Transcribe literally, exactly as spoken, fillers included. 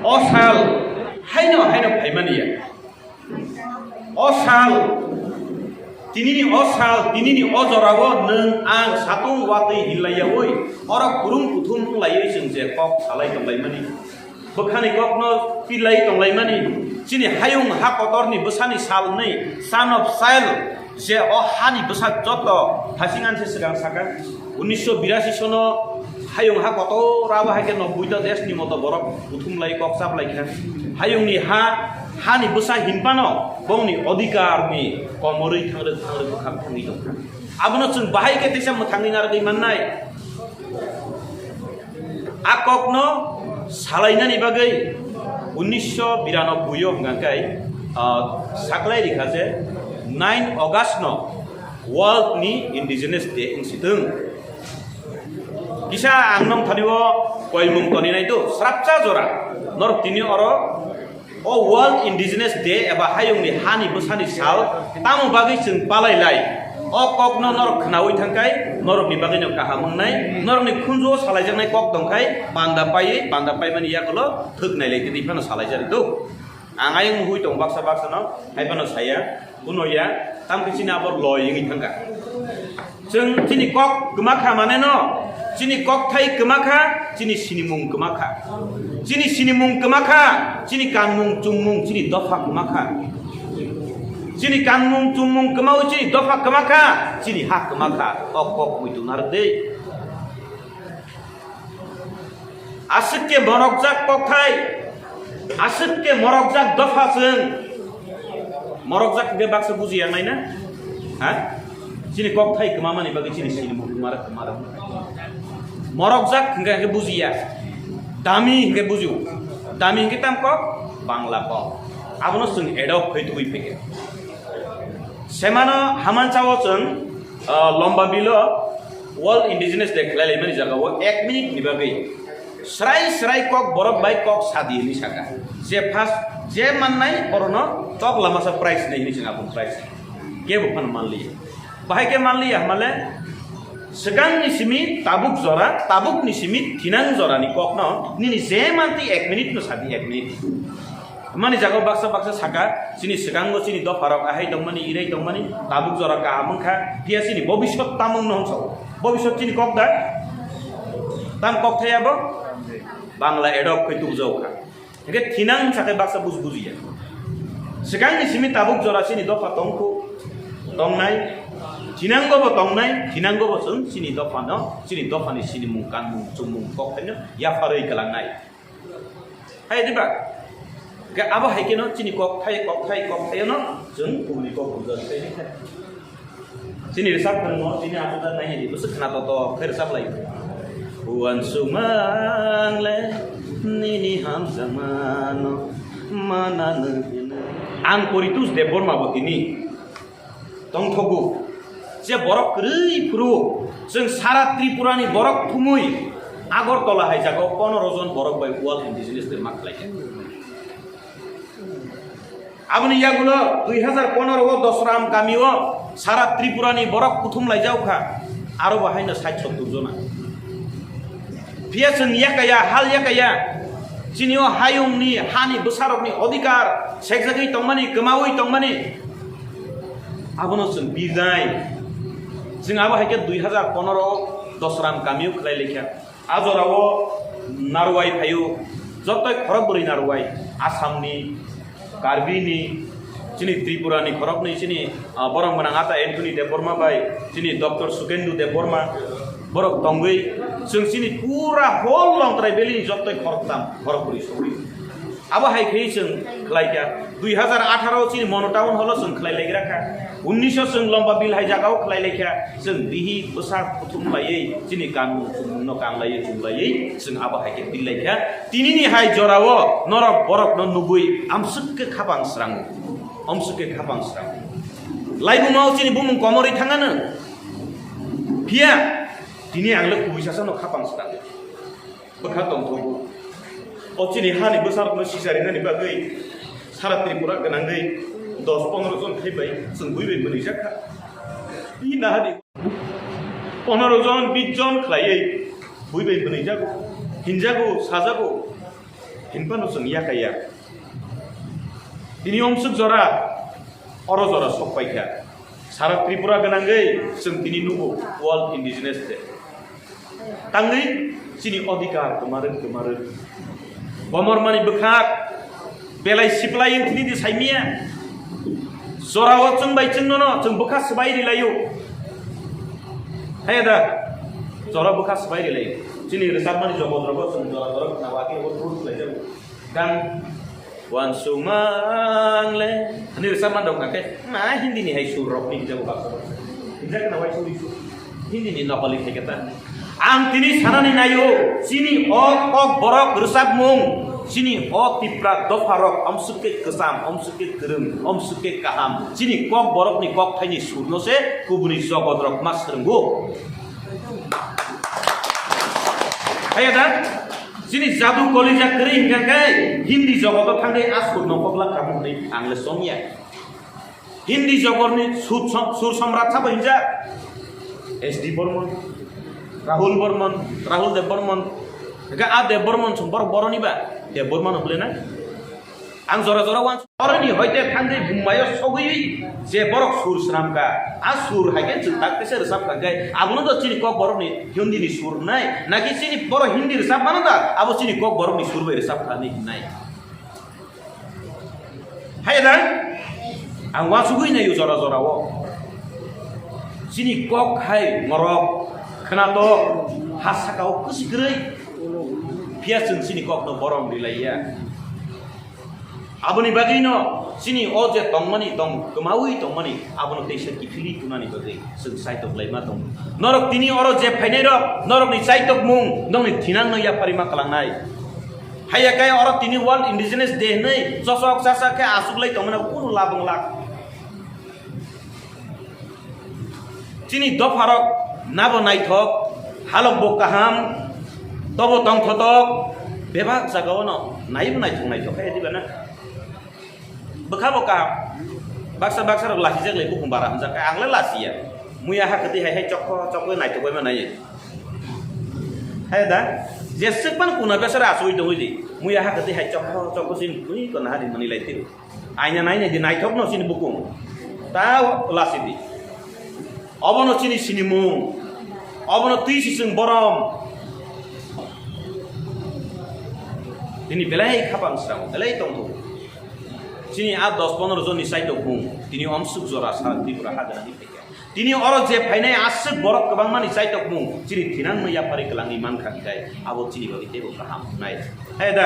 O sal haino haino phaimani ya. O sal, tinini o sal, tinini o jorao nwng ang satung watwi hinlaiyaui, oro kurung kuthum wng laiwi chwng je kok salai tonglaimani, bwkhani kokno pilai tonglaimani, chini hayung ha kotorni bwsani sal hwnwi, son of soil, je o hani bwsa joto thasing anse swkang saka, unnisho birasi sono hayung ha kotor abo hai khe no buita desni moto borok kuthum lai kok chap lai kha. Hayungni ha, hani bwsa hinphano bongni odhikarni komorwi thangrwk thangrwk bwkhak thangwi tongkha. Abono chwng bahai khe teisa mwthangwi narwgwi mannai. A kokno salainani bagwi unnisho biranoboi o hwnkha khe, ah, saklai rikha je nine August no World ni Indigenous Day wng si thung. Kisa ang nong thani o koimung toni nai do, srapcha jora norok tini oro o World Indigenous Day eba hayungni hani bwsani sal tamo bagwi chwng palai lai. O kokno norok khnaui thangkai norokni bagwino kaham wngnai, norokni khunjuo salaijaknai kok tongkhai panda paiwi, panda paimani yakulo thwk nailai tini phano salaijak do. Ang ayung hui tong baksa baksa no hai phano saya, buno ya, tam khe chini abo loi wngwi thangkha. Chwng chini kok kwma kha mane no, chini kok thai kwma kha, chini sinimung kwma kha. Chini sinimung kwma kha, chini kanmung chumung chini dopha kwma kha. Chini kanmung chumung kwmawi chini dopha kwma kha, chini ha kwma kha. O kok muitu narwk de. Aswk khe morokjak kokthai, aswk khe morokjak dopha chwng. Morokjak hwnkhe baksa bujiya nai na? Ha? Chini kokthai kwmamani bagwi chini sinimung kwmara kwmara. Morokjak hwnkhe hwnkhe bujiya. Dami hwnkhe bujio. Dami hwnkhe tam kok? Bangla kok. Abono chwng adopt khai tubui phege. Semano hamanchao chwng, ah, lomba bilo World Indigenous Day khlai laimani jagao ek minute ni bagwi srai srai kok borok bai kok sadi hinwi saka. Je first, je mannai borono tok lamasa prize nai hinwi chwng aboni prize. Kebo phano manliya. Bahai khe manliya hwnmale, swkangni simi tabuk jora, tabukni simi thinang jorani kokno nini je mantwi ek minute no sadi, ek minute. Mani jaga baksa baksa saka, chini swkango chini dopharok ahai tongmani, irai tongmani, tabuk jora kaham wngkha, phiya chini bobiswt tamung no hwnsa o. Bobiswt chini kok da? Tam kok thai abo? Bangla adopt khai tubujao kha. Hingke thinang hwnsa khe baksa buj bujiya. Swkangni simi tabuk jora chini dopha tongkhu, tongnai, thinango bo tongnai, thinango bo chwng chini dophano, chini dophani sinimung, kanmung, chumung, kok thaino yapharwi kwlangnai. Hai diba? Ga abo hai keno chini kok thai, kok thai, kok thai no chwng kubuni kok bujo thai ni thai. Chini rwchap phwrwngno chini achuda nai di bwswk khna to to khe rwchap lai. Uansukmang le nini hamjakmano mananw hino. Ang Poritus Debbarma bo tini tongthogo, je borok kwrwi phuru chwng sara Tripura ni borok thumwi Agartala hai jaga o pondro jon borok bai World Indigenous Day ma khlai kha. Aboni yagulo dui hazar pondro o Dosram kami o sara Tripura ni borok kuthum lai jak kha, aro bo haino sait sottur jona. Phiya chwng yakaya, hal yakaya, chini o hayung ni, hani bwsarok ni odhikar sekjagwi tongmani, kwmaui tongmani, abono chwng birnai. Chwng abo hai khe dui hazar pondro o Dosram kami o khlai lai kha. A jora o narwai phaio, jotoi khorok bwrwi narwai, Assam ni, Karbi ni, chini Tripura ni khorok ni chini, ah, borok gwnang ata Anthony Debbarma bai, chini Doctor Sukendu Debbarma, borok tongwi, chwng chini pura whole Longtrai Valley ni jotoi khorok tam, khorok bwrwi sogwi. Abo hai khe chwng khlai kha. Dui hazar atharo chini Mono Town Hall o chwng khlai lai gra kha. Unnish o chwng Lomba Bill hai jaga o khlai lai kha. Chwng bihi bwsa kuthum laiwi chini kanmung chumung no kanglaiwi chumlaiwi chwng abo hai khe bill lai kha. Tini ni hai jora o norok borok no nugwi amswk khe khapang srango. Amswk khe khapang srango. Laibuma o chini bumung komorwi thang ano. Phiya tini ang le kubui sasa no khapang srango. Bwkha tongthogo. O chini hani bwsarokno sicharinani bagwi sara Tripura gwnangwi dos pondro jon khai bai chwng bui bai mwnwi jak kha. I nahadi pondro jon, bis jon khlaiwi bui bai mwnwi jago, hinjago, sajago. Hinphano chwng yakha ya. Tini omswk jora, oro jora sok paikha. Sara Tripura gwnangwi chwng tini nugo World Indigenous Day. Tangwi chini odhikar kwmarwi kwmarwi. Bomormani bwkhak belai siplai wng tini di saimia. Jorao chwng bai chwng nono chwng bwkha swbai rilaio. Haya da? Jora bwkha swbai rilaio. Chini rwchapmani jogot rogo chwng jora jora khna wake obo thur khlaijago. Kang wansukmang le. Ani rwchapman rok hwnkhe ma Hindi ni hai sur rok ni hijago baksa baksa. Hijak na wai sur sur. Hindi ni nokoli khaikhe ta. Ang tini sanani naio, chini o kok borok rwchapmung, chini o Tipra dopha rok omswk khe kwcham, omswk khe kwrwng, omswk khe kaham. Chini kok borok ni kok thaini sur no se kubuni jogot rok ma swrwngo. Haya da? Chini jadu kolija kwrwi hinkha khe Hindi jogoto thangwi a sur no kokla kamo hwnwi ang le songya. Hindi jogorni sur som-, sur somrat sabo hinjak S D Bormon, Rahul Bormon, Rahul Dev Bormon. Ga a Dev Bormon song borok boroni ba Dev Bormon hole na. Ang jora jora wan oroni hoite thangwi bumbayo sogwi je borok sur swnamka. A sur haikhe chwng tak tese rwchap kha khe abono do chini kok borokni Hindi ni sur nai. Naki chini borok Hindi rwchap mano da abo chini kok borokni sur bai rwchap kha ni nai. Hai da? Ang wasugwi naio jora jora o. Chini kok hai morok khwnatok ha saka o kwsi kwrwi. Phiya chwng chini kok no borom rilaiya. Aboni bagwi no chini o je tongmani tong kwmawi tongmani abono teisa kiphilwi tunani bagwi chwng saitok laima tongo. Norok tini oro je phainai rok norokni saitok mung nokni thinang no yapharwi ma kalangnai. Haiya khe oro tini World Indigenous Day hwnwi chosok chasa khe achuklai tongmani kunu labong lak. Chini dopharok nabo naithok, halok bo kaham, tobo tongthotok, bebak jagao no naibo naithok naithok khe diba na. Bwkha bo kaham. Baksa baksa rok lasijak lai bukung bara hamjak. Ang le lasiya. Muya ha kwtwi hai hai chokho chokho naitok bai ma nai. Hai da. Jeswk pan kuna besara asui tongwi di. Muya ha kwtwi hai chokho chokho sin twi kona hari mani lai tiro. Aina nai nai di naithok no sini bukung. Ta lasi di. Obono chini sinimung. Obono twi sisung borom. Tini belai khapang srang, belai tongthok. Chini a dos pondro jonni saitok bung, tini omsuk jora sara Tripura ha gana di phaikha. Tini oro je phainai aswk borok kwbangmani saitok bung, chini thinang no yapharwi kwlangwi mankha hinkhe, abo chini bagwi teibo kaham wngnai. Hai da?